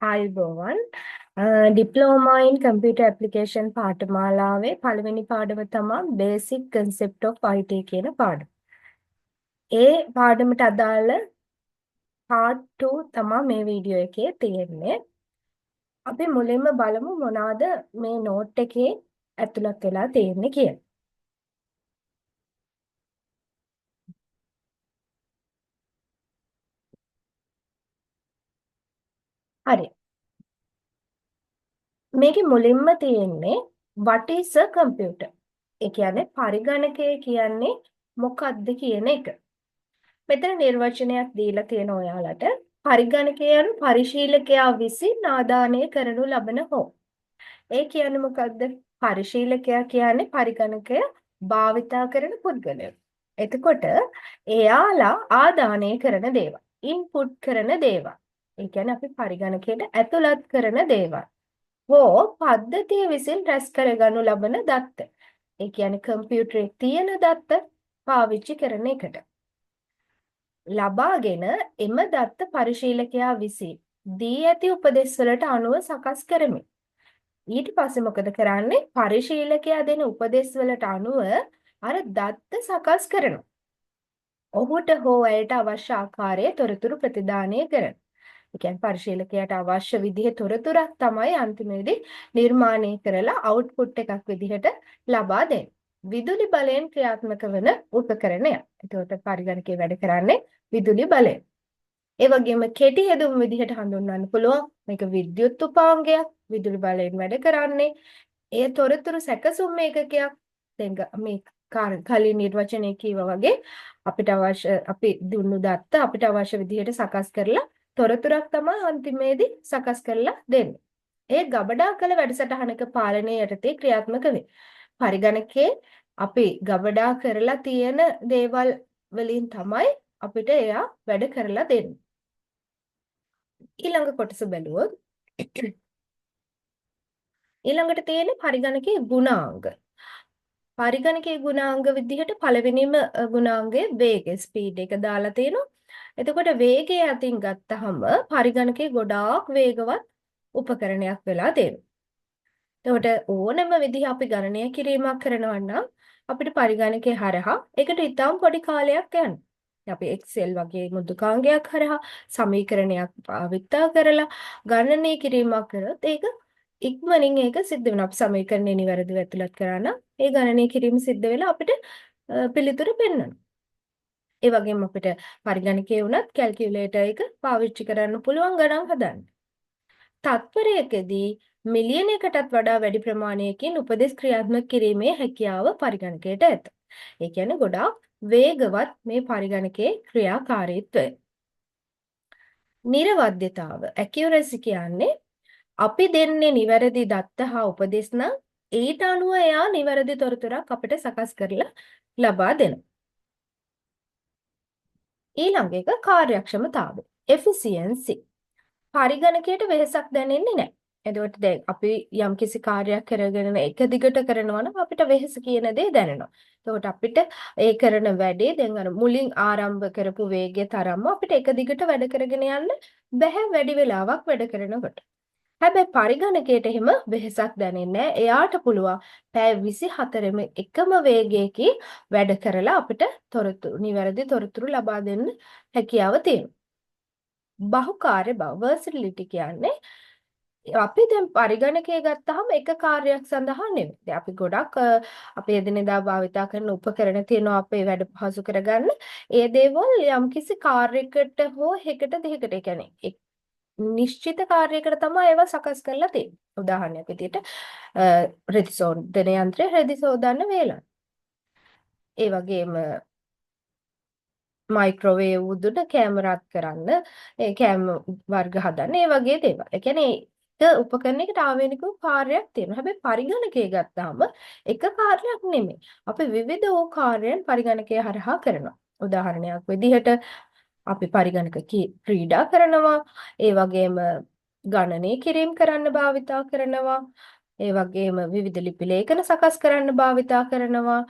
ආයුබෝවන්. ඩිප්ලෝමා ඉන් computer application පාඨමාලාවේ පළවෙනි පාඩම තමා බේසික් කන්සෙප්ට් ඔෆ් IT කියන පාඩම. ඒ පාඩමට අදාළ පාර්ට් 2 තමා මේ වීඩියෝ එකේ තියෙන්නේ. අපි මුලින්ම බලමු මොනවාද මේ නෝට් එකේ ඇතුළත් වෙලා තියෙන්නේ කියලා. හරි. මේකේ මුලින්ම තියෙන්නේ what is a computer? ඒ කියන්නේ පරිගණකය කියන්නේ මොකක්ද කියන එක. මෙතන නිර්වචනයක් දීලා තියෙන ඔයාලට පරිගණකය යනු පරිශීලකයා විසින් ආදානය කරනු ලබන හෝ. ඒ කියන්නේ මොකක්ද? පරිශීලකයා කියන්නේ පරිගණකය භාවිතා කරන පුද්ගලයෝ. එතකොට එයාලා ආදානය කරන දේවල්, ඉන්පුට් කරන දේවල්. ඒ කියන්නේ අපි පරිගණකයට ඇතුළත් කරන දේවල්. හෝ පද්ධතිය විසින් රැස් කරගනු ලබන දත්ත. ඒ කියන්නේ කම්පියුටරේ තියෙන දත්ත පාවිච්චි කරන එකට. ලබාගෙන එම දත්ත පරිශීලකයා විසින් දී ඇති උපදෙස් වලට අනුව සකස් කරමින්. ඊට පස්සේ මොකද කරන්නේ? පරිශීලකයා දෙන උපදෙස් වලට අනුව අර දත්ත සකස් කරනවා. ඔහුට හෝ ඇයට අවශ්‍ය ආකාරයේ තොරතුරු ප්‍රතිදානය කරනවා. ඒ කියන්නේ පරිශීලකයාට අවශ්‍ය විදිහේ තොරතුරක් තමයි අන්තිමේදී නිර්මාණය කරලා අවුට්පුට් එකක් විදිහට ලබා දෙන්නේ. විදුලි බලයෙන් ක්‍රියාත්මක වන උපකරණයක්. එතකොට පරිගණකයේ වැඩ කරන්නේ විදුලි බලයෙන්. ඒ වගේම කෙටි හෙදුම් විදිහට හඳුන්වන්න පුළුවන්. මේක විද්‍යුත් උපාංගයක්, විදුලි බලයෙන් වැඩ කරන්නේ. එය තොරතුරු සැකසුම් ඒකකයක්. දැන් මේ කලින් නිර්වචනය කීවා වගේ අපිට අවශ්‍ය අපි දුන්නු දත්ත අපිට අවශ්‍ය විදිහට සකස් කරලා තොරතුරක් තමයි අන්තිමේදී සකස් කරලා දෙන්නේ. ඒ ගබඩා කළ වැඩසටහනක පාලනය යටතේ ක්‍රියාත්මක වේ. පරිගණකයේ අපි ගබඩා කරලා තියෙන දේවල් වලින් තමයි අපිට එයා වැඩ කරලා දෙන්නේ. ඊළඟ කොටස බැලුවොත් ඊළඟට තියෙන පරිගණකයේ ගුණාංග. පරිගණකයේ ගුණාංග විදිහට පළවෙනිම ගුණාංගය වේගය, ස්පීඩ් එක දාලා තියෙනවා. එතකොට වේගය අතින් ගත්තහම පරිගණකයේ ගොඩාක් වේගවත් උපකරණයක් වෙලා තියෙනවා. එතකොට ඕනම විදිහ අපි ගණනය කිරීමක් කරනවා නම් අපිට පරිගණකයේ හරහා ඒකට ඉතාම පොඩි කාලයක් යනවා. අපි Excel වගේ මෘදුකාංගයක් හරහා සමීකරණයක් භාවිතා කරලා ගණනය කිරීමක් කරොත් ඒක ඉක්මනින් ඒක සිද්ධ වෙනවා. අපි සමීකරණය නිවැරදිව ඇතුළත් කරා නම් ඒ ගණනය කිරීම සිද්ධ වෙලා අපිට පිළිතුර පෙන්වනවා. ඒ වගේම අපිට පරිගණකයේ වුණත් කැල්කියුලේටර් එක පාවිච්චි කරන්න පුළුවන් ගණන් හදන්න. තත්පරයකදී මිලියන එකටත් වඩා වැඩි ප්‍රමාණයකින් උපදෙස් ක්‍රියාත්මක කිරීමේ හැකියාව පරිගණකයට ඇත. ඒ කියන්නේ ගොඩාක් වේගවත් මේ පරිගණකයේ ක්‍රියාකාරීත්වය. නිර්වද්‍යතාව, ඇකියුරසි කියන්නේ අපි දෙන්නේ නිවැරදි දත්ත හා උපදෙස් නම් ඊට අනුව එයා නිවැරදි තොරතුරක් අපිට සකස් කරලා ලබා දෙනවා. ඊළඟ එක කාර්යක්ෂමතාවය, එෆිසියන්සි. පරිගණකයට වෙහෙසක් දැනෙන්නේ නැහැ. එතකොට දැන් අපි යම්කිසි කාර්යයක් කරගෙන එක දිගට කරනවා නම් අපිට වෙහෙස කියන දේ දැනෙනවා. එතකොට අපිට ඒ කරන වැඩේ දැන් අර මුලින් ආරම්භ කරපු වේගය තරම්ම අපිට එක දිගට වැඩ කරගෙන යන්න බැහැ වැඩි වෙලාවක් වැඩ කරනකොට. හැබැයි පරිගණකයට එහෙම වෙහෙසක් දැනෙන්නේ නැහැ. එයාට පුළුවන් පැය 24ම එකම වේගයකින් වැඩ කරලා අපිට තොරතුරු නිවැරදි තොරතුරු ලබා දෙන්න හැකියාව තියෙනවා. බහුකාර්ය බව, වර්සිටිලිටි කියන්නේ අපි දැන් පරිගණකය ගත්තාම එක කාර්යයක් සඳහා නෙවෙයි. දැන් අපි ගොඩක් අපේ එදිනෙදා භාවිතා කරන උපකරණ තියෙනවා අපේ වැඩ පහසු කරගන්න. ඒ දේවල් යම්කිසි කාර්යයකට හෝ එකකට දෙකකට, ඒ කියන්නේ නිශ්චිත කාර්යයකට තමයි ඒවා සකස් කරලා තියෙන්නේ. උදාහරණයක් විදිහට රෙදි සෝදන යන්ත්‍රය රෙදි සෝදන්න වේලන. ඒ වගේම මයික්‍රෝවේව් උදුන කෑම රත් කරන්න, ඒ කෑම වර්ග හදන්න, ඒ වගේ දේවල්. ඒ කියන්නේ එක උපකරණයකට ආවේනිකව කාර්යයක් තියෙනවා. හැබැයි පරිගණකය ගත්තාම එක කාර්යයක් නෙමෙයි. අපි විවිධ වූ කාර්යයන් පරිගණකය හරහා කරනවා. උදාහරණයක් විදිහට අපි පරිගණක ක්‍රීඩා කරනවා, ඒ වගේම ගණනය කිරීම කරන්න භාවිතා කරනවා, ඒ වගේම විවිධ ලිපි ලේඛන සකස් කරන්න භාවිතා කරනවා,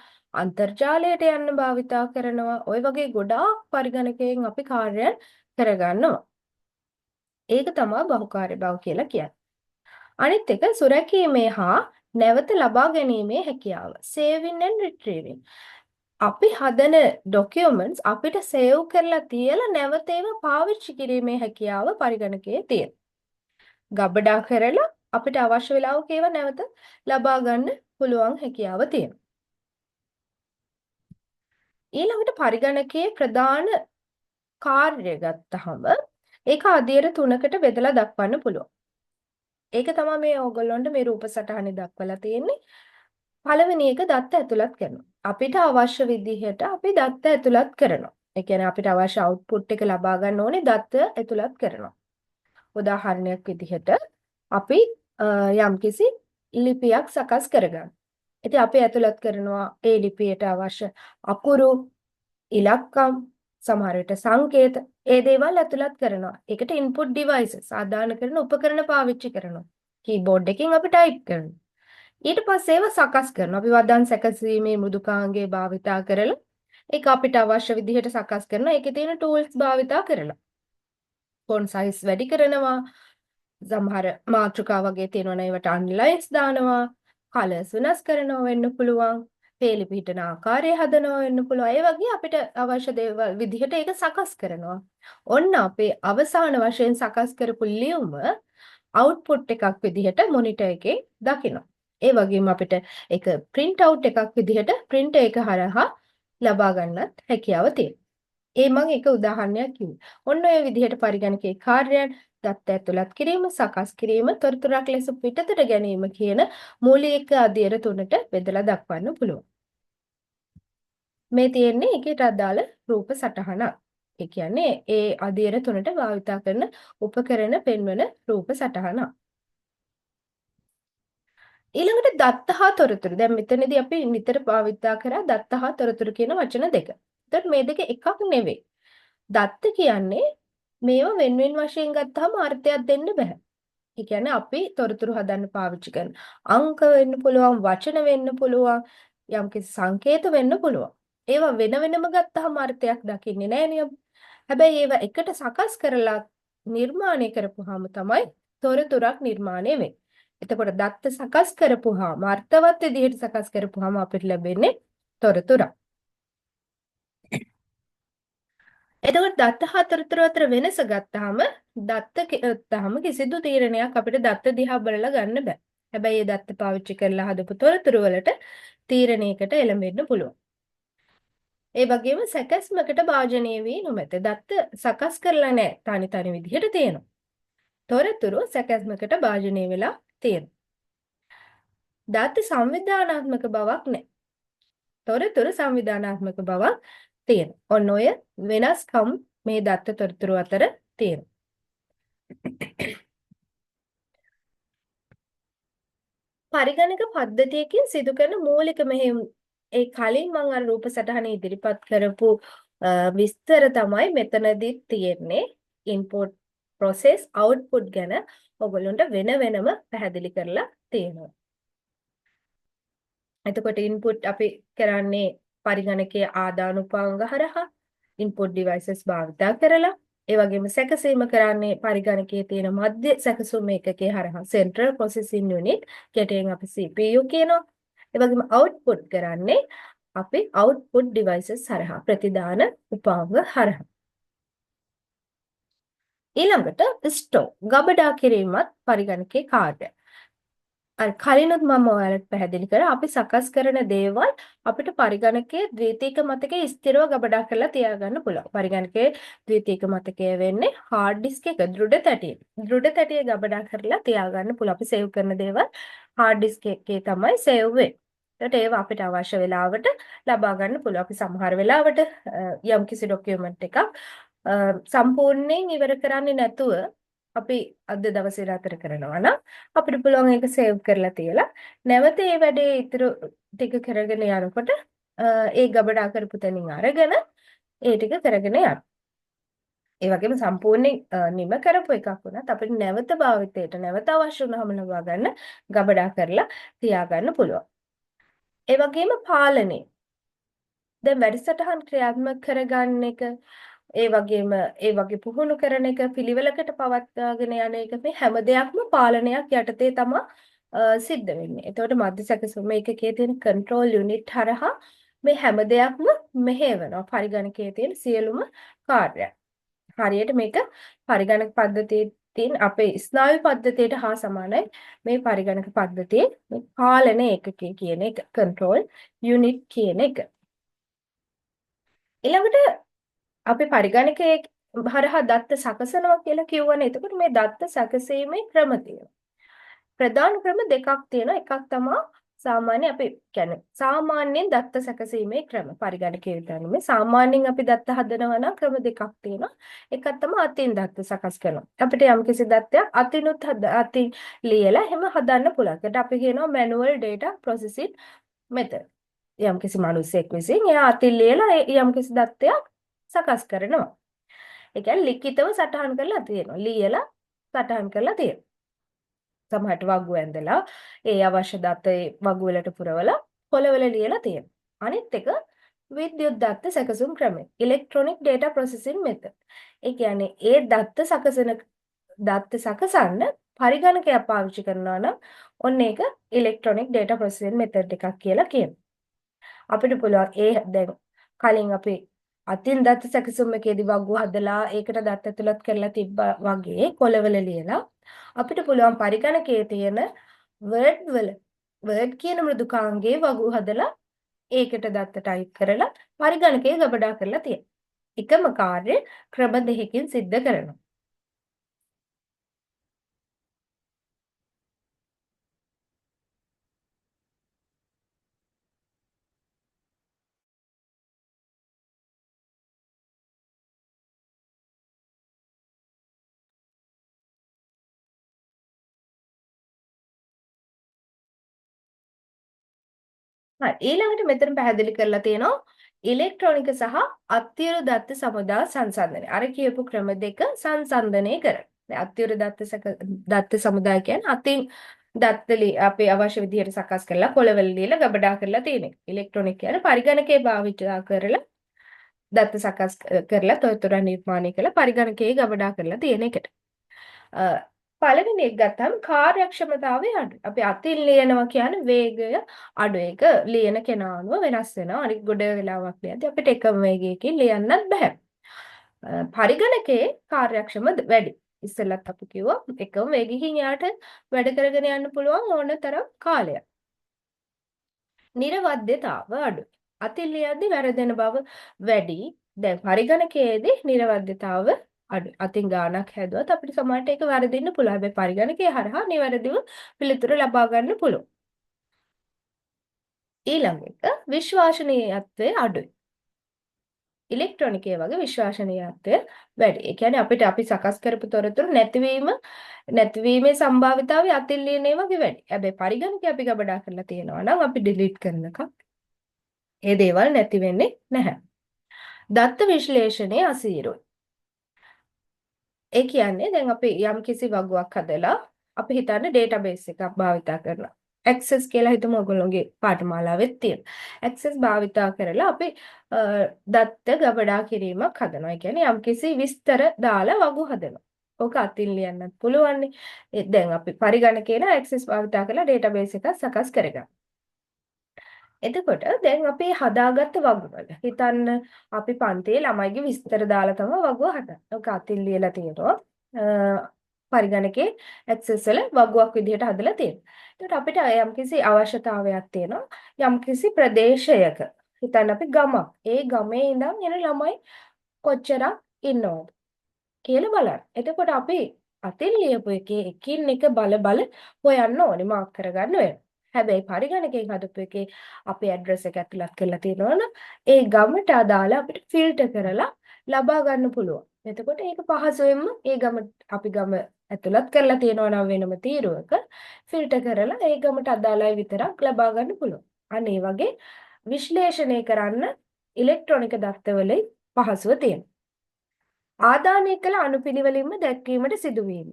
අන්තර්ජාලයට යන්න භාවිතා කරනවා. ඔය වගේ ගොඩාක් පරිගණකයෙන් අපි කාර්යයන් කරගන්නවා. ඒක තමයි බහුකාර්ය බව කියලා කියන්නේ. අනිත් එක සුරැකීමේ හා නැවත ලබා ගැනීමේ හැකියාව. Saving and retrieving. අපි හදන ඩොකියුමන්ට්ස් අපිට සේව් කරලා තියලා නැවත ඒවා පාවිච්චි කිරීමේ හැකියාව පරිගණකයේ තියෙනවා. ගබඩා කරලා අපිට අවශ්‍ය වෙලාවක ඒවා නැවත ලබා ගන්න පුළුවන් හැකියාව තියෙනවා. ඊළඟට පරිගණකයේ ප්‍රධාන කාර්ය ගත්තහම ඒක අදියර තුනකට බෙදලා දක්වන්න පුළුවන්. ඒක තමයි මේ ඕගොල්ලොන්ට මේ රූප සටහනේ දක්වලා තියෙන්නේ. පළවෙනි එක දත්ත ඇතුළත් කරනවා. අපිට අවශ්‍ය විදිහට අපි දත්ත ඇතුළත් කරනවා. ඒ කියන්නේ අපිට අවශ්‍ය අවුට්පුට් එක ලබා ගන්න ඕනේ දත්ත ඇතුළත් කරනවා. උදාහරණයක් විදිහට අපි යම්කිසි ලිපියක් සකස් කරගන්න. ඉතින් අපි ඇතුළත් කරනවා ඒ ලිපියට අවශ්‍ය අකුරු, ඉලක්කම්, සමහර විට සංකේත, ඒ දේවල් ඇතුළත් කරනවා. ඒකට ඉන්පුට් ඩිවයිසස් ආදාන කරන උපකරණ පාවිච්චි කරනවා. කීබෝඩ් එකෙන් අපි ටයිප් කරනවා. ඊට පස්සේ ඒවා සකස් කරනවා. අපි වදන් සැකසීමේ මෘදුකාංගය භාවිතා කරලා ඒක අපිට අවශ්‍ය විදිහට සකස් කරනවා. ඒකේ තියෙන ටූල්ස් භාවිතා කරලා. ෆොන්ට් සයිස් වැඩි කරනවා. සමහර මාතෘකා වගේ තියෙනවා නම් ඒවට අන්ඩර්ලයින්ස් දානවා. කලර්ස් වෙනස් කරනවා වෙන්න පුළුවන්. පේලි පිහිටන ආකාරය හදනවා වෙන්න පුළුවන්. ඒ වගේ අපිට අවශ්‍ය දේවල් විදිහට ඒක සකස් කරනවා. ඔන්න අපේ අවසාන වශයෙන් සකස් කරපු ලියුම අවුට්පුට් එකක් විදිහට මොනිටර් එකේ දකිනවා. ඒ වගේම අපිට ඒක ප්‍රින්ට් අවුට් එකක් විදිහට ප්‍රින්ටර් එක හරහා ලබා ගන්නත් හැකියාව තියෙනවා. ඒ මං එක උදාහරණයක් කිව්වේ. ඔන්න ඔය විදිහට පරිගණකයේ කාර්යයන් දත්ත ඇතුළත් කිරීම, සකස් කිරීම, තොරතුරක් ලෙස පිටතට ගැනීම කියන මූලික අදියර තුනට බෙදලා දක්වන්න පුළුවන්. මේ තියෙන්නේ ඒකට අදාළ රූප සටහනක්. ඒ කියන්නේ ඒ අදියර තුනට භාවිතා කරන උපකරණ පෙන්වන රූප සටහනක්. ඊළඟට දත්ත හා තොරතුරු. දැන් මෙතනදී අපි නිතර භාවිතා කරා දත්ත හා තොරතුරු කියන වචන දෙක. එතකොට මේ දෙක එකක් නෙවෙයි. දත්ත කියන්නේ මේවා වෙන වෙන වශයෙන් ගත්තාම අර්ථයක් දෙන්න බෑ. ඒ කියන්නේ අපි තොරතුරු හදන්න පාවිච්චි කරන අංක වෙන්න පුළුවන්, වචන වෙන්න පුළුවන්, යම්කිසි සංකේත වෙන්න පුළුවන්. ඒවා වෙන වෙනම ගත්තාම අර්ථයක් දකින්නේ නෑ නේ. හැබැයි ඒවා එකට සකස් කරලා නිර්මාණය කරපුවාම තමයි තොරතුරක් නිර්මාණය වෙන්නේ. එතකොට දත්ත සකස් කරපුවාම අර්ථවත් විදිහට සකස් කරපුවාම අපිට ලැබෙන්නේ තොරතුරක්. එතකොට දත්ත හා තොරතුරු අතර වෙනස ගත්තාම දත්ත ගත්තාම කිසිදු තීරණයක් අපිට දත්ත දිහා බලලා ගන්න බෑ. හැබැයි ඒ දත්ත පාවිච්චි කරලා හදපු තොරතුරු වලට තීරණයකට එළඹෙන්න පුළුවන්. ඒ වගේම සැකස්මකට භාජනය වී නොමැත. දත්ත සකස් කරලා නෑ. තනි තනි විදිහට තියෙනවා. තොරතුරු සැකස්මකට භාජනය වෙලා තියෙනවා. දත්ත සංවිධානාත්මක බවක් නෑ. තොරතුරු සංවිධානාත්මක බවක් තියෙනවා. ඔන්න ඔය වෙනස්කම් මේ දත්ත තොරතුරු අතර තියෙනවා. පරිගණක පද්ධතියකින් සිදු කරන මූලික මෙහෙයුම් ඒ කලින් මම අර රූප සටහන ඉදිරිපත් කරපු විස්තර තමයි මෙතනදිත් තියෙන්නේ. ඉන්පුට් ප්‍රොසෙස් අවුට්පුට් ගැන ඔයගොල්ලන්ට වෙන වෙනම පැහැදිලි කරලා තියෙනවා. එතකොට ඉන්පුට් අපි කරන්නේ පරිගණකයේ ආදානුපාංග හරහා ඉන්පුට් ඩිවයිසස් භාවිතා කරලා, ඒ වගේම සැකසීම කරන්නේ පරිගණකයේ තියෙන මධ්‍ය සැකසුම් ඒකකයේ හරහා සෙන්ට්‍රල් ප්‍රොසෙසින් යුනිට්, කෙටියෙන් අපි CPU කියනවා. ඒ වගේම අවුට්පුට් කරන්නේ අපි අවුට්පුට් ඩිවයිසස් හරහා ප්‍රතිදාන උපාංග හරහා. ඊළඟට ස්ටෝර් ගබඩා කිරීමත් පරිගණකයේ කාර්යය. අර කලිනුත් මම ඔයාලට පැහැදිලි කරා අපි සකස් කරන දේවල් අපිට පරිගණකයේ ද්විතීක මතකයේ ස්ථිරව ගබඩා කරලා තියාගන්න පුළුවන්. පරිගණකයේ ද්විතීක මතකය වෙන්නේ හાર્ඩ් ඩිස්ක් එක දෘಢ තැටිය. දෘಢ තැටිය ගබඩා කරලා තියාගන්න පුළුවන්. අපි සේව් කරන දේවල් හાર્ඩ් ඩිස්ක් එකේ තමයි සේව් වෙන්නේ. එතකොට ඒවා අපිට අවශ්‍ය වෙලාවට ලබා ගන්න පුළුවන්. අපි සමහර වෙලාවට යම්කිසි ඩොකියුමන්ට් එකක් සම්පූර්ණයෙන් ඉවර කරන්නේ නැතුව අපි අද දවසේ නතර කරනවා නම් අපිට පුළුවන් ඒක සේව් කරලා තියලා නැවත ඒ වැඩේ ඉතුරු ටික කරගෙන යනකොට ඒ ගබඩා කරපු තැනින් අරගෙන ඒ ටික කරගෙන යන්න. ඒ වගේම සම්පූර්ණයෙන් නිම කරපු එකක් වුණත් අපිට නැවත භාවිතයට නැවත අවශ්‍ය වුණාම ලබා ගන්න ගබඩා කරලා තියාගන්න පුළුවන්. ඒ වගේම පාලනය. දැන් වැඩසටහන් ක්‍රියාත්මක කරගන්න එක ඒ වගේම ඒ වගේ පුහුණු කරන එක, පිළිවෙලකට පවත්වාගෙන යන එක, මේ හැම දෙයක්ම පාලනයක් යටතේ තමා සිද්ධ වෙන්නේ. එතකොට මධ්‍ය සැකසුම් ඒකකයේ තියෙන කන්ට්‍රෝල් යුනිට් හරහා මේ හැම දෙයක්ම මෙහෙයවනවා. පරිගණකයේ තියෙන සියලුම කාර්යයන්. හරියට මේක පරිගණක පද්ධතියේ තියෙන අපේ ස්නායු පද්ධතියට හා සමානයි මේ පරිගණක පද්ධතියේ මේ පාලන ඒකකය කියන එක, කන්ට්‍රෝල් යුනිට් කියන එක. ඊළඟට අපි පරිගණකයේ හරහා දත්ත සකසනවා කියලා කියවනේ. එතකොට මේ දත්ත සැකසීමේ ක්‍රම තියෙනවා. ප්‍රධාන ක්‍රම දෙකක් තියෙනවා. එකක් තමා සාමාන්‍ය අපි කියන්නේ සාමාන්‍යයෙන් දත්ත සැකසීමේ ක්‍රම. පරිගණකයේ විතර නෙමෙයි, සාමාන්‍යයෙන් අපි දත්ත හදනවා නම් ක්‍රම දෙකක් තියෙනවා. එකක් තමයි අතින් දත්ත සකස් කරනවා. අපිට යම්කිසි දත්තයක් අතිනුත් අතින් ලියලා එහෙම හදන්න පුළුවන්. ඒකට අපි කියනවා මැනුවල් ඩේටා ප්‍රොසෙසින් මෙතඩ්. යම්කිසි මිනිසෙක් විසින් එයා අතින් ලියලා යම්කිසි දත්තයක් සකස් කරනවා. ඒ කියන්නේ ලිඛිතව සටහන් කරලා තියෙනවා. ලියලා සටහන් කරලා තියෙනවා. සමහරට වගු ඇඳලා ඒ අවශ්‍ය දත්ත ඒ වගු වලට පුරවලා පොළවල ලියලා තියෙනවා. අනිත් එක විද්‍යුත් දත්ත සැකසුම් ක්‍රමය. ඉලෙක්ට්‍රොනික ඩේටා ප්‍රොසෙසින් මෙතඩ්. ඒ කියන්නේ ඒ දත්ත සකසන දත්ත සකසන්න පරිගණකයක් පාවිච්චි කරනවා නම් ඔන්න ඒක ඉලෙක්ට්‍රොනික ඩේටා ප්‍රොසෙසින් මෙතඩ් එකක් කියලා කියනවා. අපිට පුළුවන් ඒ දැන් කලින් අපි අතින් දත්ත සැකසුම් එකේදී වගු හදලා ඒකට දත්ත ඇතුළත් කරලා තිබ්බා වගේ කොළවල ලියලා අපිට පුළුවන් පරිගණකයේ තියෙන Word වල Word කියන මෘදුකාංගයේ වගු හදලා ඒකට දත්ත ටයිප් කරලා පරිගණකයේ ගබඩා කරලා තියෙනවා. එකම කාර්ය ක්‍රම දෙකකින් සිද්ධ කරනවා. හරි, ඊළඟට මෙතන පැහැදිලි කරලා තියෙනවා ඉලෙක්ට්‍රොනික සහ අත්‍යවර දත්ත සමුදා සංසන්දනය. අර කියපු ක්‍රම දෙක සංසන්දනය කරන. දැන් අත්‍යවර දත්ත සමුදාය කියන්නේ අතින් දත්ත අපේ අවශ්‍ය විදිහට සකස් කරලා කොළවල ලියලා ගබඩා කරලා තියෙන එක. ඉලෙක්ට්‍රොනික කියන්නේ පරිගණකේ භාවිතා කරලා දත්ත සකස් කරලා තොරතුරු නිර්මාණය කරලා පරිගණකයේ ගබඩා කරලා තියෙන එකට. පළවෙනි එක ගත්තම කාර්යක්ෂමතාවය අඩුයි. අපි අතින් ලියනවා කියන්නේ වේගය අඩු. ඒක ලියන කෙනා අනුව වෙනස් වෙනවා. අනික ගොඩ වෙලාවක් ලියද්දී අපිට එකම වේගයකින් ලියන්නත් බෑ. පරිගණකයේ කාර්යක්ෂම වැඩි. ඉස්සෙල්ලත් අපි කිව්වා එකම වේගයකින් යාට වැඩ කරගෙන යන්න පුළුවන් ඕන තරම් කාලයක්. නිරවද්‍යතාව අඩුයි. අතින් ලියද්දී වැරදෙන බව වැඩි. දැන් පරිගණකයේදී නිරවද්‍යතාව අඩුයි. අතින් ගාණක් හැදුවත් අපිට සමහරට ඒක වැරදින්න පුළුවන්. හැබැයි පරිගණකය හරහා නිවැරදිව පිළිතුරු ලබා ගන්න පුළුවන්. ඊළඟ එක විශ්වාසනීයත්වය අඩුයි. ඉලෙක්ට්‍රොනිකය වගේ විශ්වාසනීයත්වය වැඩි. ඒ කියන්නේ අපිට අපි සකස් කරපු තොරතුරු නැතිවීමේ සම්භාවිතාවය අතින් ලියන ඒ වගේ වැඩි. හැබැයි පරිගණකය අපි ගබඩා කරලා තියෙනවා නම් අපි ඩිලීට් කරනකම් ඒ දේවල් නැති වෙන්නේ නැහැ. දත්ත විශ්ලේෂණය අසීරුයි. ඒ කියන්නේ දැන් අපි යම් කිසි වගුවක් හදලා අපි හිතන්නේ ඩේටාබේස් එකක් භාවිතා කරනවා. Access කියලා හිතමු ඔයගොල්ලෝගේ පාඨමාලාවෙත් තියෙන. Access භාවිතා කරලා අපි දත්ත ගබඩා කිරීමක් හදනවා. ඒ කියන්නේ යම් කිසි විස්තර දාලා වගු හදනවා. ඕක අතින් ලියන්නත් පුළුවන්නේ. දැන් අපි පරිගණකේ න Access භාවිතා කරලා ඩේටාබේස් එකක් සකස් කරගන්නවා. එතකොට දැන් අපි හදාගත්ත වගුවල හිතන්න අපි පන්තියේ ළමයිගේ විස්තර දාලා තමයි වගුව හදන්නේ. ඔක අතින් ලියලා තියෙනවා. පරිගණකේ Access වල වගුවක් විදිහට හදලා තියෙනවා. එතකොට අපිට යම්කිසි අවශ්‍යතාවයක් තියෙනවා. යම්කිසි ප්‍රදේශයක හිතන්න අපි ගමක්. ඒ ගමේ ඉඳන් එන ළමයි කොච්චරක් ඉන්නවද කියලා බලන්න. එතකොට අපි අතින් ලියපු එකේ එකින් එක බල බල හොයන්න ඕනේ, මාක් කරගන්න වෙනවා. හැබැයි පරිගණකයෙන් හදපු එකේ අපේ ඇඩ්‍රස් එක ඇතුළත් කරලා තියෙනවා නම් ඒ ගමට අදාළ අපිට ෆිල්ටර් කරලා ලබා ගන්න පුළුවන්. එතකොට ඒක පහසුවෙන්ම ඒ ගම අපි ගම ඇතුළත් කරලා තියෙනවා නම් වෙනම තීරුවක ෆිල්ටර් කරලා ඒ ගමට අදාළයි විතරක් ලබා ගන්න පුළුවන්. අන්න ඒ වගේ විශ්ලේෂණය කරන්න ඉලෙක්ට්‍රොනික දත්තවලින් පහසුව තියෙනවා. ආදානය කළ අනුපිළිවෙලින්ම දැක්වීමට සිදුවීම.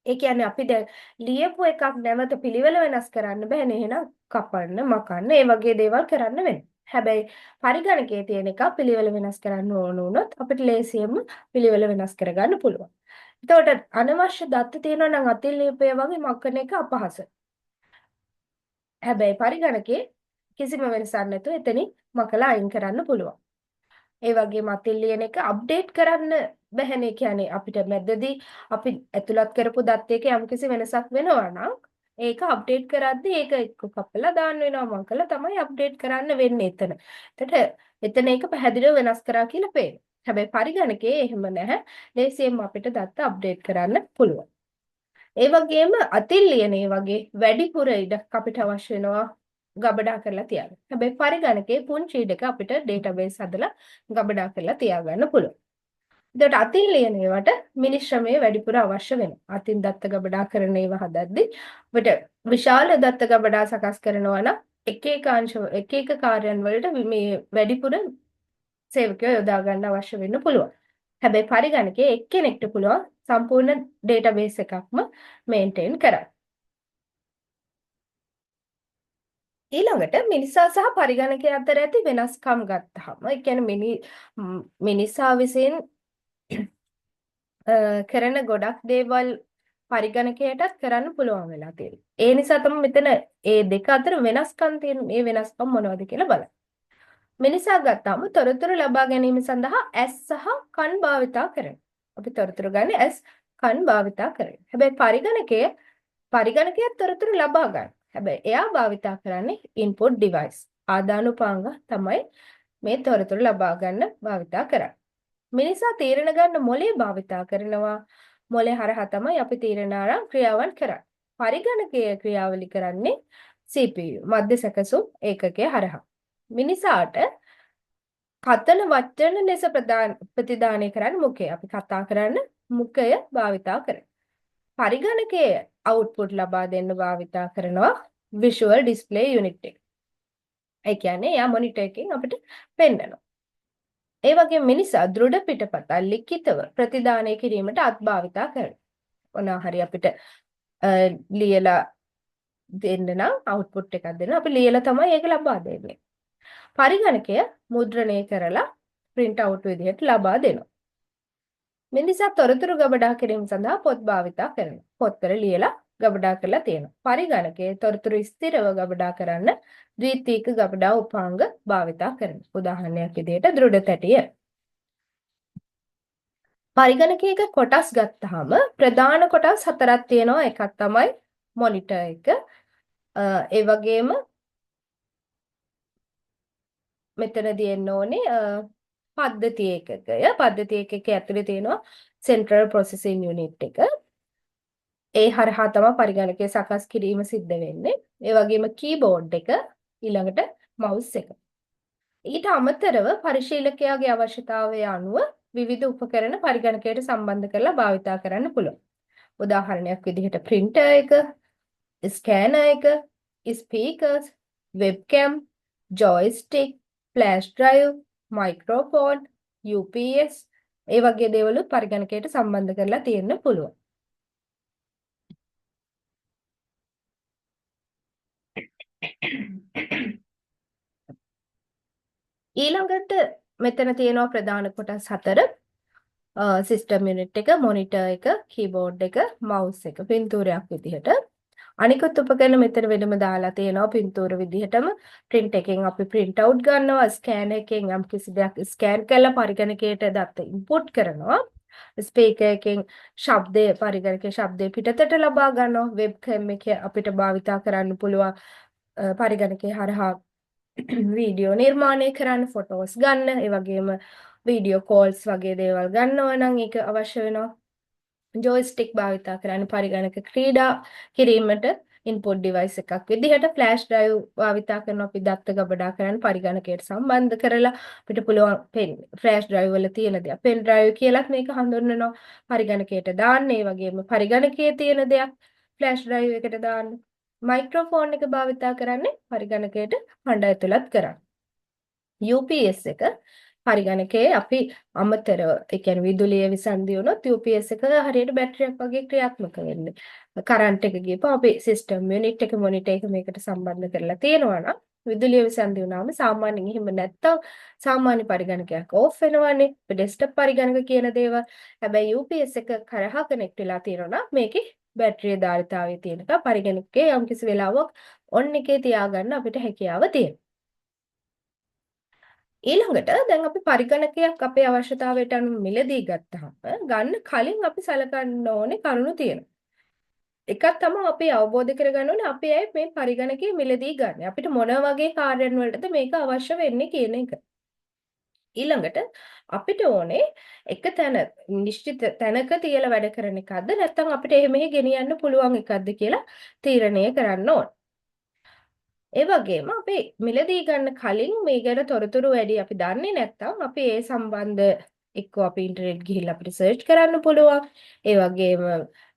ඒ කියන්නේ අපි දැන් ලියපු එකක් නැවත පිළිවෙල වෙනස් කරන්න බෑනේ. එහෙනම් කපන්න, මකන්න, ඒ වගේ දේවල් කරන්න වෙනවා. හැබැයි පරිගණකයේ තියෙන එක පිළිවෙල වෙනස් කරන්න ඕන වුණොත් අපිට ලේසියෙන්ම පිළිවෙල වෙනස් කරගන්න පුළුවන්. එතකොට අනවශ්‍ය දත්ත තියෙනවා නම් අතින් ලියපේ වගේ මකන එක අපහසුයි. හැබැයි පරිගණකයේ කිසිම වෙනසක් නැතුව එතනින් මකලා අයින් කරන්න පුළුවන්. ඒ වගේම අතින් ලියන එක අප්ඩේට් කරන්න බැහැනේ. කියන්නේ අපිට මැදදී අපි ඇතුළත් කරපු දත්ත එක යම්කිසි වෙනසක් වෙනවා නම් ඒක අප්ඩේට් කරද්දී ඒක එක්ක කපලා දාන්න වෙනවා මකලා තමයි අප්ඩේට් කරන්න වෙන්නේ එතන. එතකොට එතන ඒක පැහැදිලිව වෙනස් කරා කියලා පේනවා. හැබැයි පරිගණකයේ එහෙම නැහැ. ලේසියෙන්ම අපිට දත්ත අප්ඩේට් කරන්න පුළුවන්. ඒ වගේම අතින් ලියන ඒ වගේ වැඩිපුර ඉඩක් අපිට අවශ්‍ය වෙනවා ගබඩා කරලා තියාගන්න. හැබැයි පරිගණකයේ පුංචි ඉඩක අපිට ඩේටාබේස් හදලා ගබඩා කරලා තියාගන්න පුළුවන්. එතකොට අතින් ලියන ඒවාට මිනිස් ශ්‍රමය වැඩිපුර අවශ්‍ය වෙනවා. අතින් දත්ත ගබඩා කරන ඒවා හදද්දි අපිට විශාල දත්ත ගබඩා සකස් කරනවා නම් එක එක අංශ එක එක කාර්යයන් වලට මේ වැඩිපුර සේවකයෝ යොදා ගන්න අවශ්‍ය වෙන්න පුළුවන්. හැබැයි පරිගණකයේ එක්කෙනෙක්ට පුළුවන් සම්පූර්ණ ඩේටාබේස් එකක්ම මේන්ටේන් කරන්න. ඊළඟට මිනිසා සහ පරිගණකය අතර ඇති වෙනස්කම් ගත්තාම, ඒ කියන්නේ මිනිසා විසින් කරන ගොඩක් දේවල් පරිගණකයටත් කරන්න පුළුවන් වෙලා තියෙනවා. ඒ නිසා තමයි මෙතන ඒ දෙක අතර වෙනස්කම් තියෙන. මේ වෙනස්කම් මොනවද කියලා බලන්න. මිනිසා ගත්තාම තොරතුරු ලබා ගැනීම සඳහා ඇස් සහ කන් භාවිතා කරනවා. අපි තොරතුරු ගන්න ඇස් කන් භාවිතා කරනවා. හැබැයි පරිගණකයත් තොරතුරු ලබා ගන්න. හැබැයි එයා භාවිතා කරන්නේ ඉන්පුට් ඩිවයිස්. ආදානුපාංග තමයි මේ තොරතුරු ලබා ගන්න භාවිතා කරන්නේ. මිනිසා තීරණ ගන්න මොලේ භාවිතා කරනවා. මොලේ හරහා තමයි අපි තීරණ අරන් ක්‍රියාවන් කරන්නේ. පරිගණකයේ ක්‍රියාවලි කරන්නේ CPU මධ්‍ය සැකසුම් ඒකකය හරහා. මිනිසාට කතන වචන ලෙස ප්‍රතිදානය කරන්න මුඛය. අපි කතා කරන්න මුඛය භාවිතා කරනවා. පරිගණකයේ අවුට්පුට් ලබා දෙන්න භාවිතා කරනවා විෂුවල් ඩිස්ප්ලේ යුනිට් එක. ඒ කියන්නේ එයා මොනිටර් එකෙන් අපිට පෙන්නනවා. ඒ වගේම මිනිසා දෘಢ පිටපත ලිඛිතව ප්‍රතිදානය කිරීමට අත් භාවිතා කරනවා. මොනවා හරි අපිට ලියලා දෙන්න නම් අවුට්පුට් එකක් දෙන්න අපි ලියලා තමයි ඒක ලබා දෙන්නේ. පරිගණකය මුද්‍රණය කරලා ප්‍රින්ට් අවුට් විදිහට ලබා දෙනවා. මිනිසා තොරතුරු ගබඩා කිරීම සඳහා පොත් භාවිතා කරනවා. පොත්වල ලියලා ගබඩා කරලා තියෙනවා. පරිගණකයේ තොරතුරු ස්ථිරව ගබඩා කරන්න ද්විතීක ගබඩා උපාංග භාවිතා කරනවා. උදාහරණයක් විදිහට දෘಢ තැටිය. පරිගණකයක කොටස් ගත්තාම ප්‍රධාන කොටස් හතරක් තියෙනවා. එකක් තමයි මොනිටර් එක. ඒ වගේම මෙතනදී එන්න ඕනේ පද්ධති ඒකකය. පද්ධති ඒකකයේ ඇතුලේ තියෙනවා සෙන්ට්‍රල් ප්‍රොසෙසිං යුනිට් එක. ඒ හරහා තමයි පරිගණකය සකස් කිරීම සිද්ධ වෙන්නේ. ඒ වගේම කීබෝඩ් එක, ඊළඟට මවුස් එක. ඊට අමතරව පරිශීලකයාගේ අවශ්‍යතාවය අනුව විවිධ උපකරණ පරිගණකයට සම්බන්ධ කරලා භාවිතා කරන්න පුළුවන්. උදාහරණයක් විදිහට ප්‍රින්ටර් එක, ස්කෑනර් එක, speakers, වෙබ්කැම්, ජොයිස්ටික්, flash drive, microphone, UPS ඒ වගේ දේවලුත් පරිගණකයට සම්බන්ධ කරලා තියෙන්න පුළුවන්. ඊළඟට මෙතන තියෙනවා ප්‍රධාන කොටස් හතර. සිස්ටම් යුනිට් එක, මොනිටර් එක, කීබෝඩ් එක, මවුස් එක පින්තූරයක් විදිහට. අනිකුත් උපකරණ මෙතන වෙනම දාලා තියෙනවා පින්තූර විදිහටම. ප්‍රින්ට් එකෙන් අපි ප්‍රින්ට් අවුට් ගන්නවා, ස්කෑනර් එකෙන් යම් කිසි දෙයක් ස්කෑන් කරලා පරිගණකයට දත්ත ඉන්පුට් කරනවා. ස්පීකර් එකෙන් ශබ්දය පරිගණකයේ ශබ්දය පිටතට ලබා ගන්නවා. වෙබ්කැම් එක අපිට භාවිතා කරන්න පුළුවන් පරිගණකයේ හරහා වීඩියෝ නිර්මාණය කරන්න, ෆොටෝස් ගන්න, ඒ වගේම වීඩියෝ කෝල්ස් වගේ දේවල් ගන්නවා නම් ඒක අවශ්‍ය වෙනවා. ජොයිස්ටික් භාවිතා කරන්න පරිගණක ක්‍රීඩා කිරීමට ඉන්පුට් ඩිවයිස් එකක් විදිහට. ෆ්ලෑෂ් ඩ්‍රයිව් භාවිතා කරන අපි දත්ත ගබඩා කරන්න පරිගණකයට සම්බන්ධ කරලා අපිට පුළුවන් පෙන් ෆ්ලෑෂ් ඩ්‍රයිව් වල තියෙන දෙයක් පෙන් ඩ්‍රයිව් කියලත් මේක හඳුන්වනවා පරිගණකයට දාන්න. ඒ වගේම පරිගණකයේ තියෙන දෙයක් ෆ්ලෑෂ් ඩ්‍රයිව් එකට දාන්න. මයික්‍රොෆෝන් එක භාවිතා කරන්නේ පරිගණකයට හඬ ඇතුළත් කරන්න. UPS එක පරිගණකයේ අපි අමතරව, ඒ කියන්නේ විදුලිය විසන්ධි වුණොත් UPS එක හරියට බැටරියක් වගේ ක්‍රියාත්මක වෙන්නේ. කරන්ට් එක ගියපුවම අපි සිස්ටම් යුනිට් එක, මොනිටර් එක මේකට සම්බන්ධ කරලා තියෙනවා නම් විදුලිය විසන්ධි වුණාම සාමාන්‍යයෙන් එහෙම නැත්තම් සාමාන්‍ය පරිගණකයක් ඕෆ් වෙනවනේ. ඩෙස්ක්ටොප් පරිගණක කියන දේවල්. හැබැයි UPS එක කරහා කනෙක්ට් වෙලා තියෙනවා නම් මේකේ බැටරිය ධාරිතාවය තියෙනකම් පරිගණකයේ යම්කිසි වෙලාවක් ඔන් එකේ තියාගන්න අපිට හැකියාව තියෙනවා. ඊළඟට දැන් අපි පරිගණකයක් අපේ අවශ්‍යතාවයට අනුව මිලදී ගත්තාම ගන්න කලින් අපි සලකන්න ඕනේ කරුණු තියෙනවා. එකක් තමයි අපි අවබෝධ කරගන්න ඕනේ අපි ඇයි මේ පරිගණකය මිලදී ගන්න. අපිට මොන වගේ කාර්යයන් වලටද මේක අවශ්‍ය වෙන්නේ කියන එක. ඊළඟට අපිට ඕනේ එක තැන නිශ්චිත තැනක තියලා වැඩ කරන එකක්ද නැත්නම් අපිට එහෙ මෙහෙ ගෙනියන්න පුළුවන් එකක්ද කියලා තීරණය කරන්න ඕන. ඒ වගේම අපි මිලදී ගන්න කලින් මේ ගැන තොරතුරු වැඩි අපි දන්නේ නැත්නම් අපි ඒ සම්බන්ධ එක්කෝ අපි ඉන්ටර්නෙට් ගිහිල්ලා අපිට සර්ච් කරන්න පුළුවන්. ඒ වගේම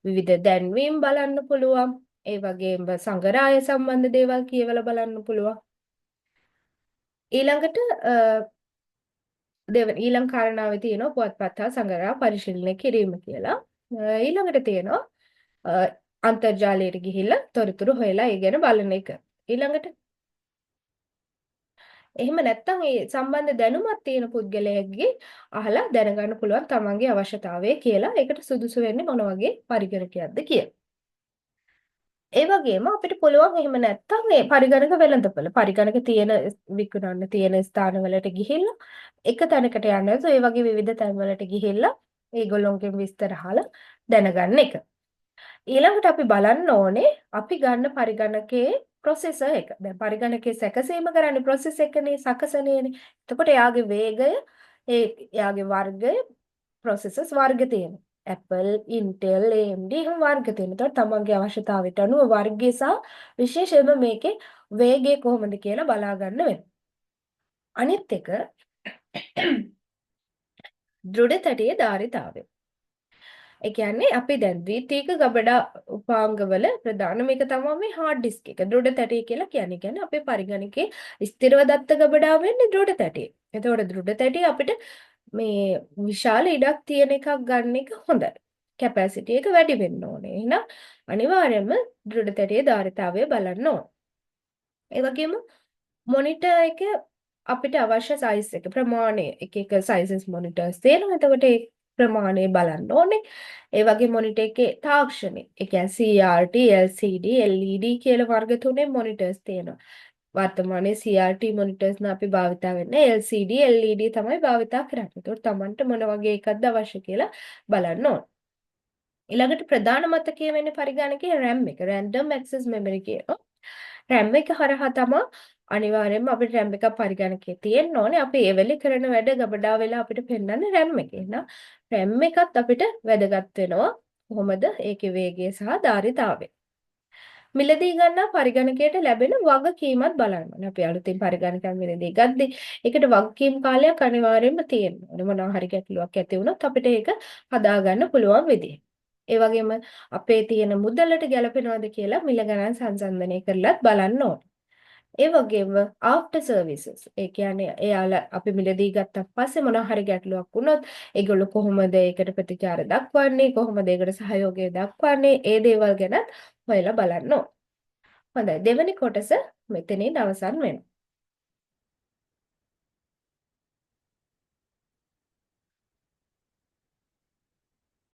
විවිධ දැන්වීම් බලන්න පුළුවන්. ඒ වගේම සංගරාය සම්බන්ධ දේවල් කියවලා බලන්න පුළුවන්. ඊළඟට දෙවන ඊළඟ කාරණාවේ තියෙනවා පුවත්පත් හා සංගරා පරිශීලනය කිරීම කියලා. ඊළඟට තියෙනවා අන්තර්ජාලයට ගිහිල්ලා තොරතුරු හොයලා ඒ ගැන බලන එක. ඊළඟට එහෙම නැත්නම් ඒ සම්බන්ධ දැනුමක් තියෙන පුද්ගලයෙක්ගේ අහලා දැනගන්න පුළුවන් තමන්ගේ අවශ්‍යතාවය කියලා ඒකට සුදුසු වෙන්නේ මොන වගේ පරිගණකයක්ද කියලා. ඒ වගේම අපිට පුළුවන් එහෙම නැත්නම් මේ පරිගණක වෙළඳපොළ පරිගණක තියෙන විකුණන්න තියෙන ස්ථානවලට ගිහිල්ලා එක තැනකට යන්න නැතුව ඒ වගේ විවිධ තැන්වලට ගිහිල්ලා ඒගොල්ලොන්ගෙන් විස්තර අහලා දැනගන්න එක. ඊළඟට අපි බලන්න ඕනේ අපි ගන්න පරිගණකයේ ප්‍රොසෙසර් එක. දැන් පරිගණකයේ සැකසීම කරන්නේ ප්‍රොසෙසර් එකනේ සකසනේනේ. එතකොට එයාගේ වේගය ඒ එයාගේ වර්ගය ප්‍රොසෙසර්ස් වර්ග තියෙනවා. Apple, Intel, AMD එහෙම වර්ග තියෙනවා. එතකොට තමන්ගේ අවශ්‍යතාවයට අනුව වර්ගය සහ විශේෂයෙන්ම මේකේ වේගය කොහොමද කියලා බලා ගන්න වෙනවා. අනිත් එක දෘಢ තැටියේ ධාරිතාවය. ඒ කියන්නේ අපි දැන් ද්විතීක ගබඩා උපාංගවල ප්‍රධානම එක තමයි මේ හાર્ඩ් ඩිස්ක් එක. දෘಢ තැටිය කියලා කියන්නේ. කියන්නේ අපේ පරිගණකයේ ස්ථිරව දත්ත ගබඩා වෙන්නේ දෘಢ තැටිය. එතකොට දෘಢ තැටිය අපිට මේ විශාල ඉඩක් තියෙන එකක් ගන්න එක හොඳයි. කැපැසිටි එක වැඩි වෙන්න ඕනේ. එහෙනම් අනිවාර්යයෙන්ම දෘಢ තැටියේ ධාරිතාවය බලන්න ඕනේ. ඒ වගේම මොනිටර් එක අපිට අවශ්‍ය සයිස් එක ප්‍රමාණය එක එක සයිසස් මොනිටර්ස් තියෙනවා. එතකොට ඒ ප්‍රමාණය බලන්න ඕනේ. ඒ වගේ මොනිටර් එකේ තාක්ෂණය. ඒ කියන්නේ CRT, LCD, LED කියලා වර්ග තුනේ මොනිටර්ස් තියෙනවා. වර්තමානයේ CRT මොනිටර්ස් නම් අපි භාවිතා වෙන්නේ LCD, LED තමයි භාවිතා කරන්නේ. ඒතකොට තමන්ට මොන වගේ එකක්ද අවශ්‍ය කියලා බලන්න ඕනේ. ඊළඟට ප්‍රධාන මතකය වෙන්නේ පරිගණකයේ RAM එක. Random Access Memory කියනවා. RAM එක හරහා තමා අනිවාර්යයෙන්ම අපිට RAM එකක් පරිගණකයේ තියෙන්න ඕනේ. අපි ඒ වෙලේ කරන වැඩ ගබඩා වෙලා අපිට පෙන්වන්නේ RAM එකේ. එහෙනම් RAM එකත් අපිට වැදගත් වෙනවා. කොහොමද ඒකේ වේගය සහ ධාරිතාවය. මිලදී ගන්නා පරිගණකයට ලැබෙන වගකීමත් බලන්න ඕනේ. අපි අලුතින් පරිගණකයක් මිලදී ගද්දි ඒකට වගකීම් කාලයක් අනිවාර්යයෙන්ම තියෙන්න ඕනේ. මොනවා හරි ගැටලුවක් ඇති වුණොත් අපිට ඒක හදාගන්න පුළුවන් විදිහ. ඒ වගේම අපේ තියෙන මුදලට ගැලපෙනවද කියලා මිල ගණන් සංසන්දනය කරලත් බලන්න ඕනේ. ඒ වගේම ආෆ්ටර් සර්විසස් ඒ කියන්නේ එයාලා අපි මිලදී ගත්තා පස්සේ මොනවා හරි ගැටලුවක් වුණොත් ඒගොල්ලෝ කොහොමද ඒකට ප්‍රතිචාර දක්වන්නේ කොහොමද ඒකට සහයෝගය දක්වන්නේ ඒ දේවල් ගැනත් හොයලා බලන්න ඕන. හොඳයි, දෙවෙනි කොටස මෙතනින් අවසන් වෙනවා.